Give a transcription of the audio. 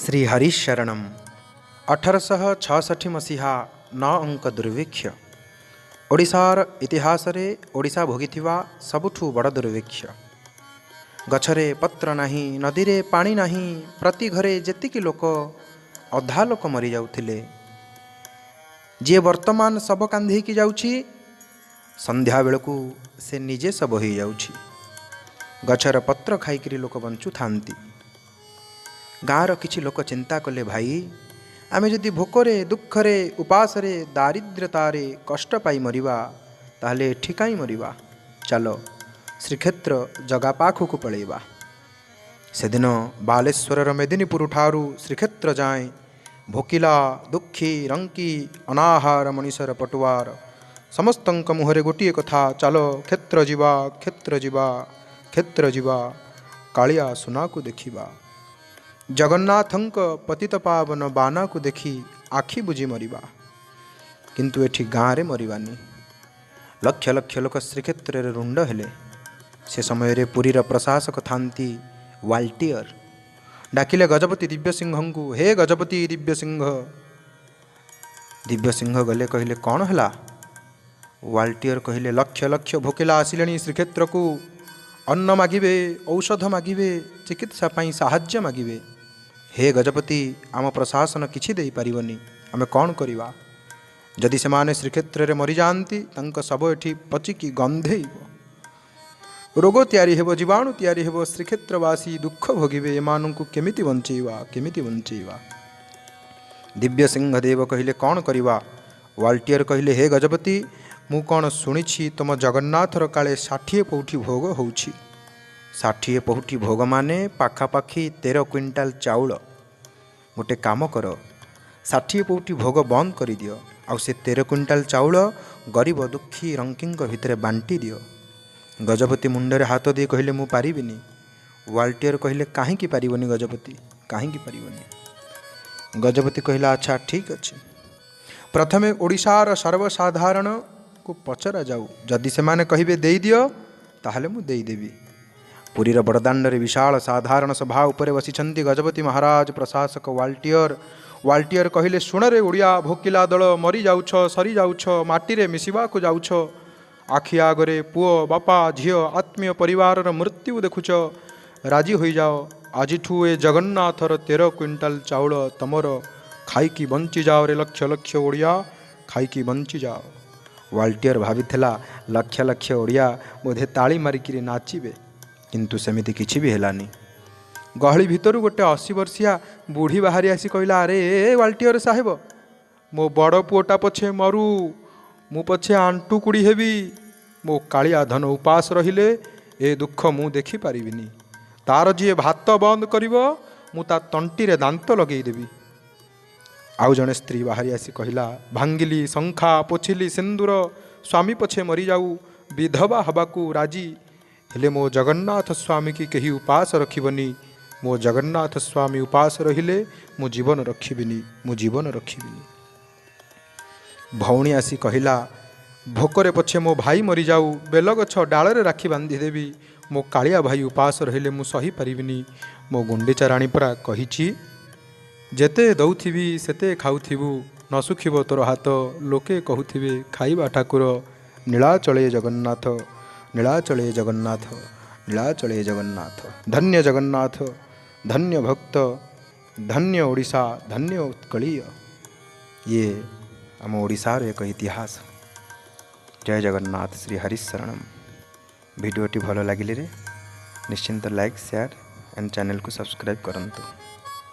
ଶ୍ରୀ ହରିଶରଣମ୍। 1866 ମସିହା ନଅ ଅଙ୍କ ଦୁର୍ଭିକ୍ଷ, ଓଡ଼ିଶାର ଇତିହାସରେ ଓଡ଼ିଶା ଭୋଗିଥିବା ସବୁଠୁ ବଡ଼ ଦୁର୍ଭିକ୍ଷ। ଗଛରେ ପତ୍ର ନାହିଁ, ନଦୀରେ ପାଣି ନାହିଁ। ପ୍ରତି ଘରେ ଯେତିକି ଲୋକ, ଅଧା ଲୋକ ମରିଯାଉଥିଲେ। ଯିଏ ବର୍ତ୍ତମାନ ଶବ କାନ୍ଧେଇକି ଯାଉଛି, ସନ୍ଧ୍ୟାବେଳକୁ ସେ ନିଜେ ଶବ ହେଇଯାଉଛି। ଗଛର ପତ୍ର ଖାଇକିରି ଲୋକ ବଞ୍ଚୁଥାନ୍ତି। ଗାଁର କିଛି ଲୋକ ଚିନ୍ତା କଲେ, ଭାଇ, ଆମେ ଯଦି ଭୋକରେ, ଦୁଃଖରେ, ଉପାସରେ, ଦାରିଦ୍ର୍ୟତାରେ କଷ୍ଟ ପାଇ ମରିବା, ତାହେଲେ ଏଠି କାହିଁ ମରିବା? ଚାଲ, ଶ୍ରୀକ୍ଷେତ୍ର ଜଗା ପାଖକୁ ପଳେଇବା। ସେଦିନ ବାଲେଶ୍ୱରର ମେଦିନୀପୁର ଠାରୁ ଶ୍ରୀକ୍ଷେତ୍ର ଯାଏଁ ଭୋକିଲା, ଦୁଃଖୀ, ରଙ୍କି, ଅନାହାର ମଣିଷର ପଟୁଆର। ସମସ୍ତଙ୍କ ମୁହଁରେ ଗୋଟିଏ କଥା, ଚାଲ କ୍ଷେତ୍ର ଯିବା, କ୍ଷେତ୍ର ଯିବା, କ୍ଷେତ୍ର ଯିବା, କାଳିଆ ସୁନାକୁ ଦେଖିବା, ଜଗନ୍ନାଥଙ୍କ ପତିତ ପାବନ ବାନାକୁ ଦେଖି ଆଖି ବୁଜି ମରିବା, କିନ୍ତୁ ଏଠି ଗାଁରେ ମରିବାନି। ଲକ୍ଷ ଲକ୍ଷ ଲୋକ ଶ୍ରୀକ୍ଷେତ୍ରରେ ରୁଣ୍ଡ ହେଲେ। ସେ ସମୟରେ ପୁରୀର ପ୍ରଶାସକ ଥାନ୍ତି ୱାଲ୍ଟିୟର। ଡାକିଲେ ଗଜପତି ଦିବ୍ୟସିଂହଙ୍କୁ, ହେ ଗଜପତି ଦିବ୍ୟସିଂହ! ଦିବ୍ୟସିଂହ ଗଲେ। କହିଲେ, କ'ଣ ହେଲା? ୱାଲ୍ଟିୟର କହିଲେ, ଲକ୍ଷ ଲକ୍ଷ ଭୋକିଲା ଆସିଲେଣି ଶ୍ରୀକ୍ଷେତ୍ରକୁ। ଅନ୍ନ ମାଗିବେ, ଔଷଧ ମାଗିବେ, ଚିକିତ୍ସା ପାଇଁ ସାହାଯ୍ୟ ମାଗିବେ। ହେ ଗଜପତି, ଆମ ପ୍ରଶାସନ କିଛି ଦେଇପାରିବନି। ଆମେ କ'ଣ କରିବା? ଯଦି ସେମାନେ ଶ୍ରୀକ୍ଷେତ୍ରରେ ମରିଯାଆନ୍ତି, ତାଙ୍କ ଶବ ଏଠି ପଚିକି ଗନ୍ଧେଇବ, ରୋଗ ତିଆରି ହେବ, ଜୀବାଣୁ ତିଆରି ହେବ, ଶ୍ରୀକ୍ଷେତ୍ରବାସୀ ଦୁଃଖ ଭୋଗିବେ। ଏମାନଙ୍କୁ କେମିତି ବଞ୍ଚେଇବା? କେମିତି ବଞ୍ଚେଇବା? ଦିବ୍ୟସିଂହ ଦେବ କହିଲେ, କ'ଣ କରିବା? ୱାଲ୍ଟିୟର କହିଲେ, ହେ ଗଜପତି, ମୁଁ କ'ଣ ଶୁଣିଛି, ତୁମ ଜଗନ୍ନାଥର କାଳେ 60 ପଉଠି ଭୋଗ ହେଉଛି। 60 ପଉଠି ଭୋଗ ମାନେ ପାଖାପାଖି 13 କୁଇଣ୍ଟାଲ ଚାଉଳ। ଗୋଟେ କାମ କର, 60 ପଉଠି ଭୋଗ ବନ୍ଦ କରିଦିଅ, ଆଉ ସେ 13 କୁଇଣ୍ଟାଲ ଚାଉଳ ଗରିବ ଦୁଃଖୀ ରଙ୍କିଙ୍କ ଭିତରେ ବାଣ୍ଟି ଦିଅ। ଗଜପତି ମୁଣ୍ଡରେ ହାତ ଦେଇ କହିଲେ, ମୁଁ ପାରିବିନି। ୱାଲ୍ଟିୟର କହିଲେ, କାହିଁକି ପାରିବନି ଗଜପତି, କାହିଁକି ପାରିବନି? ଗଜପତି କହିଲା, ଆଚ୍ଛା, ଠିକ୍ ଅଛି, ପ୍ରଥମେ ଓଡ଼ିଶାର ସର୍ବସାଧାରଣକୁ ପଚରାଯାଉ। ଯଦି ସେମାନେ କହିବେ ଦେଇଦିଅ, ତାହେଲେ ମୁଁ ଦେଇଦେବି। ପୁରୀର ବଡ଼ଦାଣ୍ଡରେ ବିଶାଳ ସାଧାରଣ ସଭା ଉପରେ ବସିଛନ୍ତି ଗଜପତି ମହାରାଜ, ପ୍ରଶାସକ ୱାଲ୍ଟିୟର। ୱାଲ୍ଟିୟର କହିଲେ, ଶୁଣରେ ଓଡ଼ିଆ ଭୋକିଲା ଦଳ, ମରିଯାଉଛ, ସରିଯାଉଛ, ମାଟିରେ ମିଶିବାକୁ ଯାଉଛ। ଆଖି ଆଗରେ ପୁଅ, ବାପା, ଝିଅ, ଆତ୍ମୀୟ ପରିବାରର ମୃତ୍ୟୁ ଦେଖୁଛ। ରାଜି ହୋଇଯାଅ। ଆଜିଠୁ ଏ ଜଗନ୍ନାଥର 13 କୁଇଣ୍ଟାଲ ଚାଉଳ ତମର। ଖାଇକି ବଞ୍ଚିଯାଅରେ ଲକ୍ଷ ଲକ୍ଷ ଓଡ଼ିଆ, ଖାଇକି ବଞ୍ଚିଯାଅ। ୱାଲ୍ଟିୟର ଭାବିଥିଲା ଲକ୍ଷ ଲକ୍ଷ ଓଡ଼ିଆ ବୋଧେ ତାଳି ମାରିକିରି ନାଚିବେ, କିନ୍ତୁ ସେମିତି କିଛି ବି ହେଲାନି। ଗହଳି ଭିତରୁ ଗୋଟେ 80 ବର୍ଷିଆ ବୁଢ଼ୀ ବାହାରି ଆସି କହିଲା, ଆରେ ଏ ୱାଲ୍ଟିୟର ସାହେବ, ମୋ ବଡ଼ ପୁଅଟା ପଛେ ମରୁ, ମୁଁ ପଛେ ଆଣ୍ଟୁ କୁଡ଼ି ହେବି, ମୋ କାଳିଆ ଧନ ଉପାସ ରହିଲେ ଏ ଦୁଃଖ ମୁଁ ଦେଖିପାରିବିନି। ତାର ଯିଏ ଭାତ ବନ୍ଦ କରିବ, ମୁଁ ତା ତଣ୍ଟିରେ ଦାନ୍ତ ଲଗେଇଦେବି। ଆଉ ଜଣେ ସ୍ତ୍ରୀ ବାହାରି ଆସି କହିଲା, ଭାଙ୍ଗିଲି ଶଙ୍ଖା, ପୋଛିଲି ସିନ୍ଦୁର, ସ୍ୱାମୀ ପଛେ ମରିଯାଉ, ବିଧବା ହେବାକୁ ରାଜି, ହେଲେ ମୋ ଜଗନ୍ନାଥ ସ୍ୱାମୀକି କେହି ଉପାସ ରଖିବନି। ମୋ ଜଗନ୍ନାଥ ସ୍ୱାମୀ ଉପାସ ରହିଲେ ମୁଁ ଜୀବନ ରଖିବିନି, ମୁଁ ଜୀବନ ରଖିବିନି। ଭଉଣୀ ଆସି କହିଲା, ଭୋକରେ ପଛେ ମୋ ଭାଇ ମରିଯାଉ, ବେଲଗଛ ଡାଳରେ ରାକ୍ଷୀ ବାନ୍ଧିଦେବି, ମୋ କାଳିଆ ଭାଇ ଉପାସ ରହିଲେ ମୁଁ ସହିପାରିବିନି। ମୋ ଗୁଣ୍ଡିଚା ରାଣୀ ପରା କହିଛି, ଯେତେ ଦଉଥିବି ସେତେ ଖାଉଥିବୁ, ନ ଶୁଖିବ ତୋର ହାତ, ଲୋକେ କହୁଥିବେ ଖାଇବା ଠାକୁର। ନୀଳାଚଳେ ଜଗନ୍ନାଥ, ନୀଳାଚଳେ ଜଗନ୍ନାଥ, ନୀଳାଚଳେ ଜଗନ୍ନାଥ। ଧନ୍ୟ ଜଗନ୍ନାଥ, ଧନ୍ୟ ଭକ୍ତ, ଧନ୍ୟ ଓଡ଼ିଶା, ଧନ୍ୟ ଉତ୍କଳୀୟ। ଇଏ ଆମ ଓଡ଼ିଶାର ଏକ ଇତିହାସ। ଜୟ ଜଗନ୍ନାଥ, ଶ୍ରୀ ହରିଶରଣମ। ଭିଡ଼ିଓଟି ଭଲ ଲାଗିଲେ ନିଶ୍ଚିନ୍ତ ଲାଇକ୍, ସେୟାର ଆଣ୍ଡ ଚ୍ୟାନେଲକୁ ସବସ୍କ୍ରାଇବ୍ କରନ୍ତୁ।